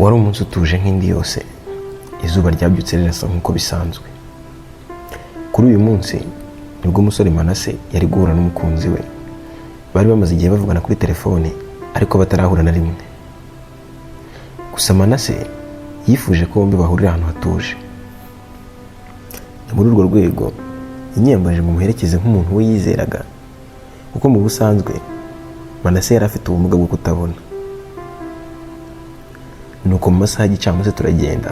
Wari umunsi utuje nk'indi yose, izuba ryabyutse rirasa nk'uko bisanzwe. Kuri uyu munsi nibwo umusore Manase yari guhura n'umukunzi we. Bari bamaze igihe bavugana kuri telefone ariko batarahura na rimwe. Gusa Manase yifuje ko bombi bahurira ahantu hatuje. Ni muri urwo rwego yanyiyambaje ngo muherekeze nk'umuntu we yizeraga, kuko mu busanzwe Manase yari afite ubumuga bwo kutabona. Nuko mu masaha y'igicamunsi turagenda,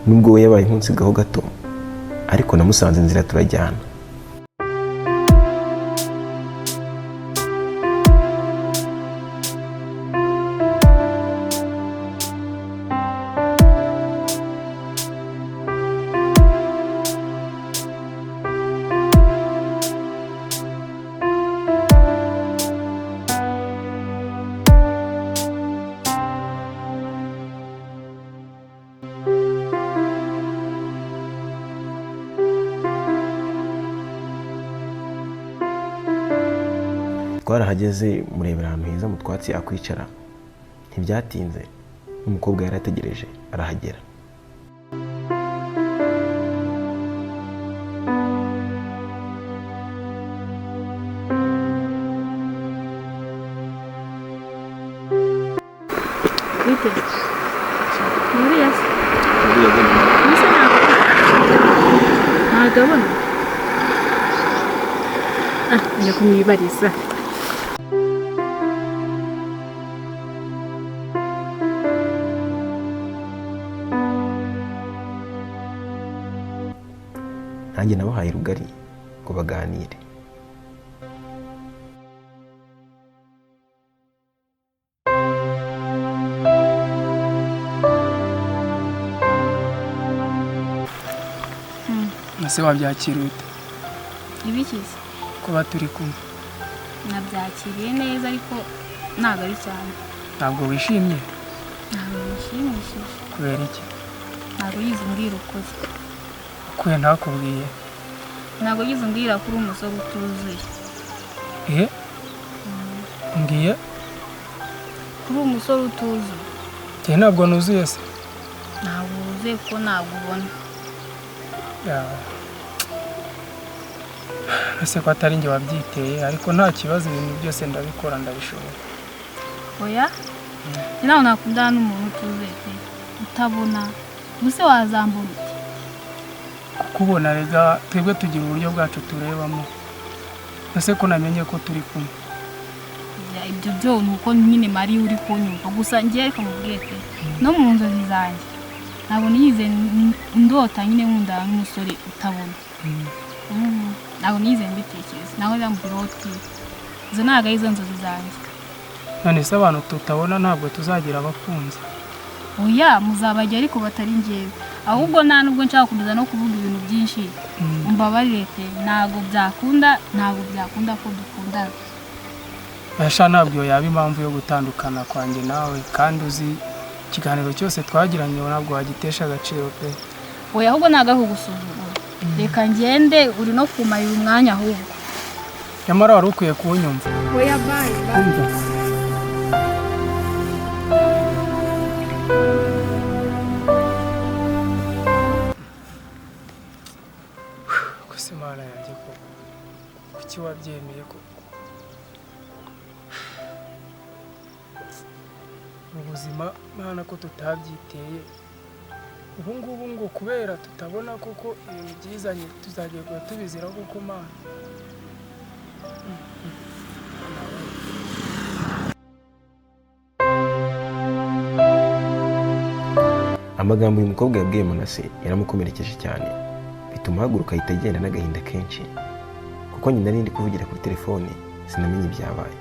nubwo we yabaye nkunsigaho gato, ariko namusanze inzira turajyana. Twarahageze murebera ahantu heza mu twatsi yakwicara. Ntibyatinze n'umukobwa yari ategereje arahagera. Bite? Nturiya se? Mbese ntabwo abona? Ah, njya kumwibariza. Nanjye nabahaye rugari ngo baganire. Ese wabyakira ute? Ibikize? Kuba turi kumwe. Nabyakiriye neza ariko ntabwo ari cyane. Ntabwo wishimye? Ntabwo bishimishije. Kubera iki? Ntabwo yize umbwira ukuri. Ukuye ntakubwiye? Ntabwo yize umbwira ko uri umusore utuzuye. Eh? Mbwiye? Kuri umusore utuzuye. Njye ntabwo nuzuye se? Ntabwo wuzuye kuko ntabwo ubona. Ese ko atari njye wabyiteye, ariko nta kibazo, ibintu byose ndabikora, ndabishobora. Oya? Njye ntabwo nakundana n'umuntu utuzuye pe. Utabona. Ubuse wazambura ute? Kukubona rega twebwe tugira uburyo bwacu turebamo. Ese ko namenye ko turi kumwe? Ibyo byo ni uko nyine Mari uri kunyumva. Gusa njye reka mubwire pe. No mu nzozi zanjye ntabwo niyize ndota nyine nkundana n'umusore utabona. Ntabwo niyize mbitekereza. Ntabwo njya mu biroti. Izo ntabwo ari zo nzozi zanjye. None se abantu tutabona ntabwo tuzagira abakunzi? Oya, muzabajya ariko batari njyewe. Ahubwo nta nubwo nshaka gukomeza no kuvuga ibintu byinshi. Umbabarire pe, ntabwo byakunda, ntabwo byakunda ko dukundana. Asha, ntabwo yaba impamvu yo gutandukana kwanjye nawe, kandi uzi ikiganiro cyose twagiranye ntabwo wagitesha agaciro pe. Oya, ahubwo ntabwo ari kugusuzugura. Reka ngende, uri no kumarira umwanya ahubwo. Nyamara wari ukwiye kunyumva. Oya, bye. Umva. Gusa Imana yanjye koko, kuki wabyemeye koko? Mu buzima mwana ko tutabyiteye, ubu ngubu ngo kubera tutabona koko ibintu byizanye tuzagiye kuba tubizira koko Mana. Amagambo uyu mukobwa yabwiye Manase yaramukomerekeje cyane, bituma ahaguruka ahita agenda n'agahinda kenshi, kuko nyina nari ndi kuvugira kuri telefone sinamenye ibyabaye.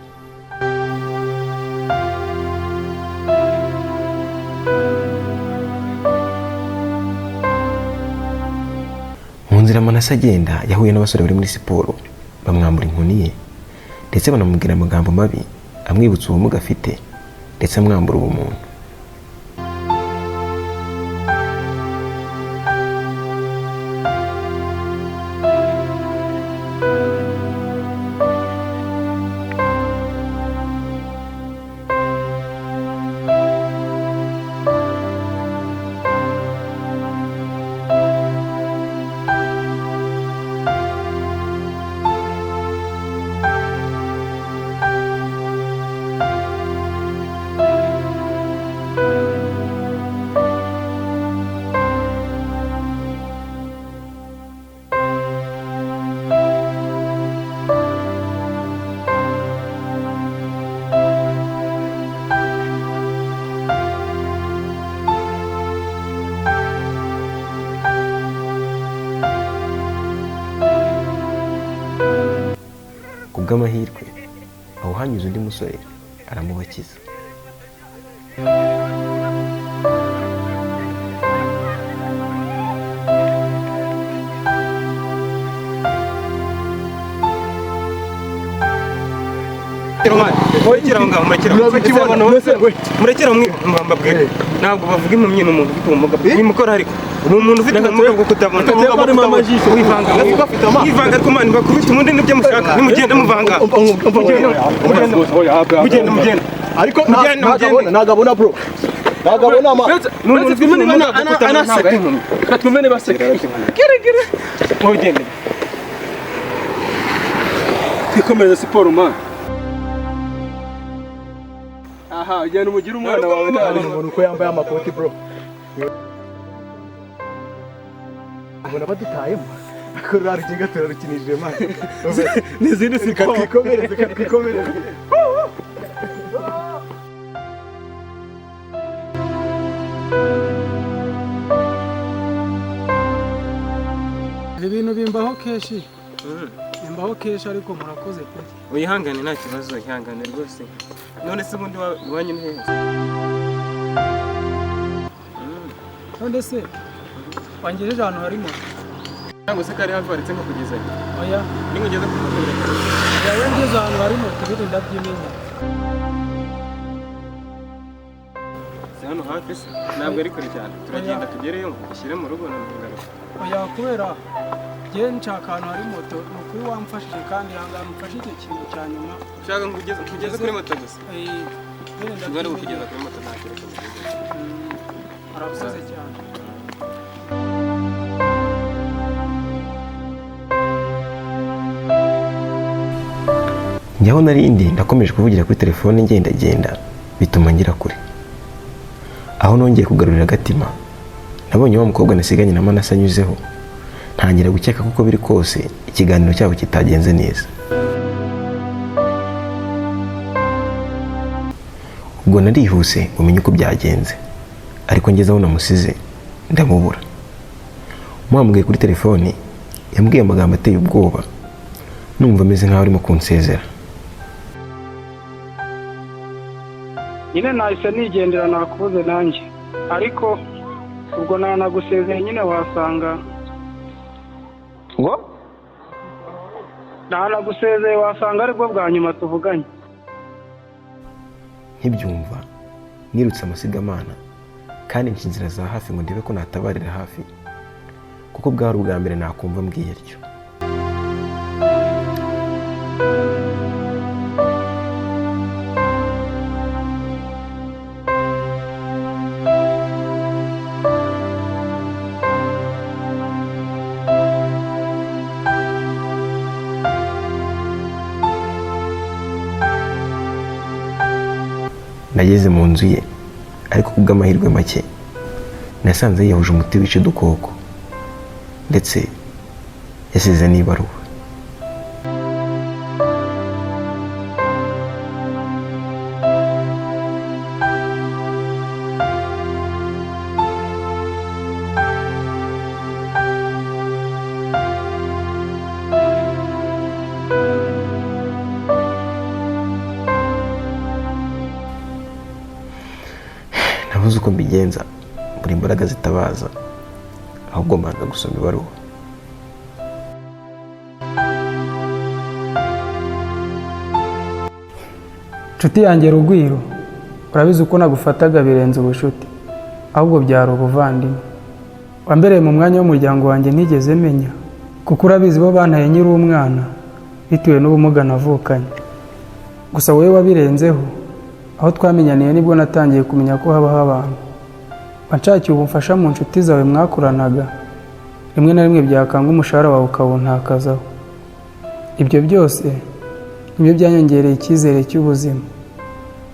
Mu nzira Manase agenda yahuye n'abasore bari muri siporo, bamwambura inkoni ye ndetse banamubwira amagambo mabi amwibutsa ubumuga afite ndetse amwambura ubumuntu. Kubw'amahirwe aho hanyuze undi musore aramubakiza. Murekera mbabwire, ntabwo bavuga impumyi ni umuntu ufite ubumuga nimukora, ariko ni umuntu ufite ubumuga bwo kutabona. Wivanga wivanga, ariko mani bakubita ubundi nibyo mushaka. Nimugende muvanga, mugende mugende. Ariko Mugende, mugende. ntabwo abona bro, ntabwo abona ama Ni umuntu ufite ubumuga bwo kutabona, ntabwo ari impumyi. Twumve niba aseka. Mugende. Twikomereze siporo man. Aha ugenda umugire umwana wawe ntari. Umuntu uko yambaye amakoti bro, ubona badutayemo ariko ruriya rukinga turarukinishije man. N'izindi Reka siporo. twikomereze, reka twikomereze. Ibi bintu bimbaho kenshi, bimbaho kenshi, ariko murakoze pe. Wihangane, nta kibazo, ihangane rwose. None se ubundi iwanyu ni hehe? None se wangejeje ahantu hari moto? Ntabwo se kari hafi, waretse nkakugezayo? Oya. Ningugeze kuri moto biragenda. Yawe ngeze ahantu hari moto, ibindi ndabyimenya. Si hano hafi se? Ntabwo ari kure cyane, turagenda tugereyo ushyire mu rugo none ngaruka. Oya, kubera njye nshaka ahantu hari moto. Ni ukuri wamfashije kandi ihangane umfashe icyo kintu cya nyuma. Ushaka ngo ugeze kuri moto gusa? Eh, ibindi Ubwo ari ndabyimenya. bukugeza kuri moto, nta kibazo. Arakoze cyane. Njye aho narindi nakomeje kuvugira kuri telefone ngendagenda, bituma ngera kure. Aho nongeye kugarurira agatima, nabonye wa mukobwa nasiganye na Manase anyuzeho, ntangira gukeka kuko biri kose ikiganiro cyabo kitagenze neza. Ubwo narihuse ngo menye uko byagenze, ariko ngeze aho namusize ndamubura. Muhamagaye kuri telefoni yambwiye amagambo ateye ubwoba, numva ameze nkaho arimo kunsezera. Nyine nahise nigendera, nakubuze nanjye, ariko ubwo nanagusezeye nyine wasanga Ngo nanagusezeye, wasanga aribwo bwa nyuma tuvuganye. Nkibyumva nirutse amasigamana kandi nca inzira za hafi ngo ndebe ko natabarira hafi, kuko bwari ubwa mbere nakumva mbwiye atyo. Nageze mu nzu ye, ariko kubw'amahirwe make nasanze yiyahuje umuti wica udukoko, ndetse yasize n'ibaruwa. Nabuze uko mbigenza, mbura imbaraga zitabaza, ahubwo mbanza gusoma ibaruwa. Nshuti yanjye Rugwiro, urabizi uko nagufataga birenze ubucuti, ahubwo byari ubuvandimwe. Wambereye mu mwanya w'umuryango wanjye ntigeze menya, kuko urabizi bo bantaye nkiri umwana bitewe n'ubumuga navukanye. Gusa wowe wabirenzeho, aho twamenyaniye nibwo natangiye kumenya ko habaho abantu. Wanshakiye ubufasha mu nshuti zawe mwakoranaga, rimwe na rimwe byakanga umushahara wawe ukawuntakazaho. Ibyo byose nibyo byanyongereye icyizere cy'ubuzima,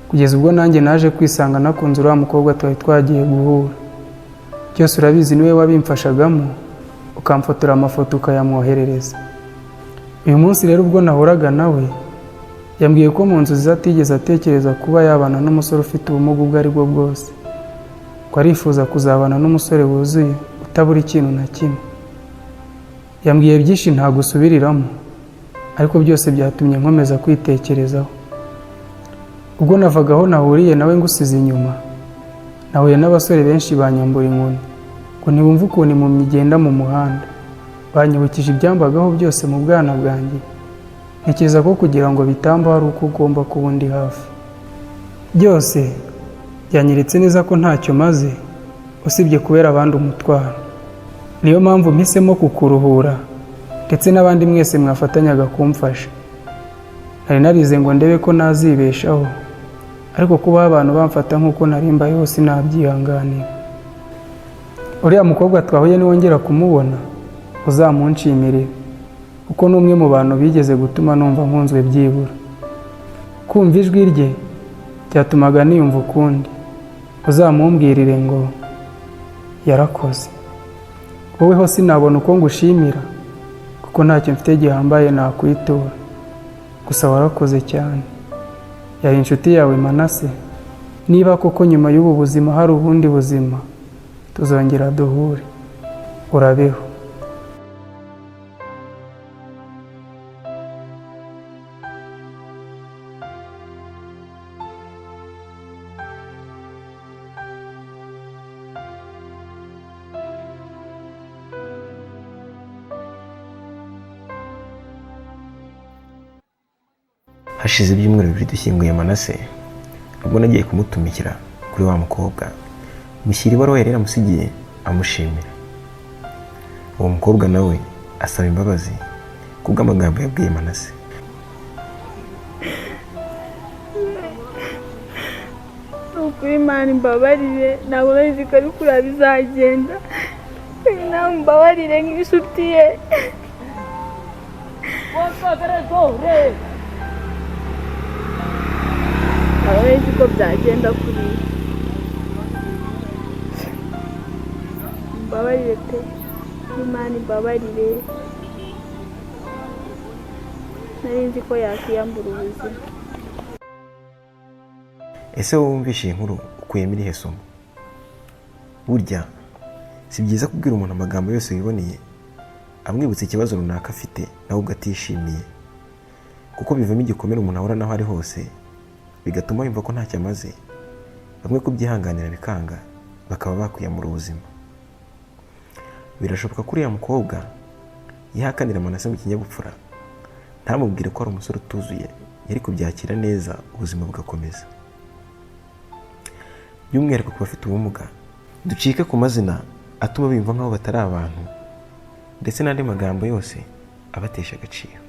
kugeza ubwo nanjye naje kwisanga nakunze uriya mukobwa twari twagiye guhura. Byose urabizi niwe wabimfashagamo, ukamfotora amafoto ukayamwoherereza. Uyu munsi rero ubwo nahuraga nawe, yambwiye ko mu nzozi ze atigeze atekereza kuba yabana n'umusore ufite ubumuga ubwo ari bwo bwose, ko arifuza kuzabana n'umusore wuzuye utabura ikintu na kimwe. Yambwiye byinshi ntagusubiriramo, Ariko byose byatumye nkomeza kwitekerezaho. Ubwo navaga aho nahuriye nawe ngusize inyuma, nahuye n'abasore benshi banyambura inkoni ngo ntibumve ukuntu impumyi igenda mu muhanda. Banyibukije ibyambagaho byose mu bwana bwanjye, ntekereza ko kugira ngo bitambaho ari uko ugomba kuba undi hafi. Byose byanyeretse neza ko ntacyo maze usibye kubera abandi umutwaro. Niyo mpamvu mpisemo kukuruhura ndetse n'abandi mwese mwafatanyaga kumfasha. Nari narize ngo ndebe ko nazibeshaho, ariko kubaho abantu bamfata nk'uko nari mbayeho sinabyihanganira. Uriya mukobwa twahuye niwongera kumubona uzamunshimire, kuko ni umwe mu bantu bigeze gutuma numva nkunzwe byibura. Kumva ijwi rye byatumaga niyumva ukundi. Uzamumbwirire ngo yarakoze. Wowe ho sinabona uko ngushimira kuko ntacyo mfite gihambaye nakwitura, gusa warakoze cyane. Yari inshuti yawe Manase. Niba koko nyuma y'ubu buzima hari ubundi buzima, tuzongera duhure. Urabeho. Hashize ibyumweru 2 dushyinguye Manase, ubwo nagiye kumutumikira kuri wa mukobwa, mushyira ibaruwa yari yaramusigiye amushimira. Uwo mukobwa nawe asaba imbabazi kubw'amagambo yabwiye Manase. Ukuri Imana imbabarire, ntabwo nari nzi ko ari kuriya bizagenda. Nawe mbabarire nk'inshuti ye. Ntabwo nari nzi ko byagenda kuriya. Mbabarire pe, Imana imbabarire. Nari nzi ko yakiyambura ubuzima. Ese wowe wumvishe iyi nkuru ukuyemo irihe somo? Burya si byiza kubwira umuntu amagambo yose wiboneye amwibutsa ikibazo runaka afite nawe ubwo atishimiye, kuko bivamo igikomere umuntu ahura naho ari hose, bigatuma yumva ko ntacyo amaze. Bamwe kubyihanganira bikanga, bakaba bakwiyamura ubuzima. Birashoboka ko uriya mukobwa yihakanira Manase mu kinyabupfura, ntamubwire ko ari umusore utuzuye, yari kubyakira neza ubuzima bugakomeza. By'umwihariko ku bafite ubumuga, ducike ku mazina atuma biyumva nk'aho batari abantu, ndetse n'andi magambo yose abatesha agaciro.